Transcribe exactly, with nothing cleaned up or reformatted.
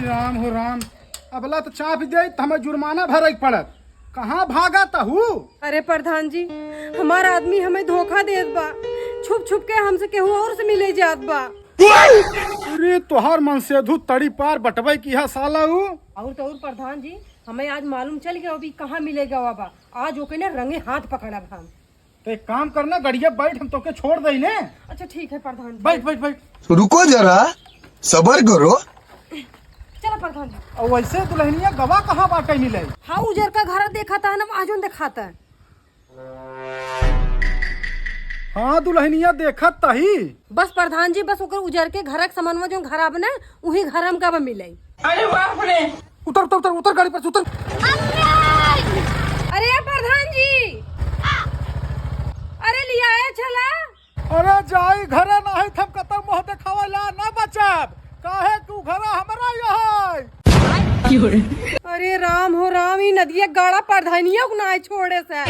राम हो राम, अबला तो चाप दे, तो हमें जुर्माना भरे के पड़त। कहाँ भागा तहू? अरे प्रधान जी, हमार आदमी हमें धोखा देत बा, छुप छुप के हमसे केहू और से मिले जात बा। अरे तोहार मनसेधू तड़ी पार बटवे की है साला ऊ। और तो और प्रधान जी, हमें आज मालूम चल गया अभी कहाँ मिले गवा बा। आज ओके ना रंगे हाथ पकड़ब हम। तो एक काम करना, गड़िया बैठ, हम तोके छोड़ दई ने। अच्छा ठीक है प्रधान जी। बैठ, बैठ, बैठ। रुको जरा, सबर करो। चला प्रधान जी। और वैसे दुल्हनिया गवा कहाँ बाटे मिले? हाँ, उजर का घर देखा था ना, वहाँ जोन देखा था। हाँ दुल्हनिया, देखत तही। बस प्रधान जी, बस ओकर उजर के घर के समनवा जोन घर आवे ना, उही घर हमका बा मिले। अरे बाप रे। उतर, उतर, उतर, उतर गाड़ी पर से, उतर। अरे प्रधान जी, अरे लियाए चला। अरे जाई घरे, नाही थम कतौ मुँह देखावे ला ना बचब, काहे कि उ घरा हमरा यह है। अरे राम हो राम, ई नदिया गाड़ा प्रधानिया को ना छोड़े से।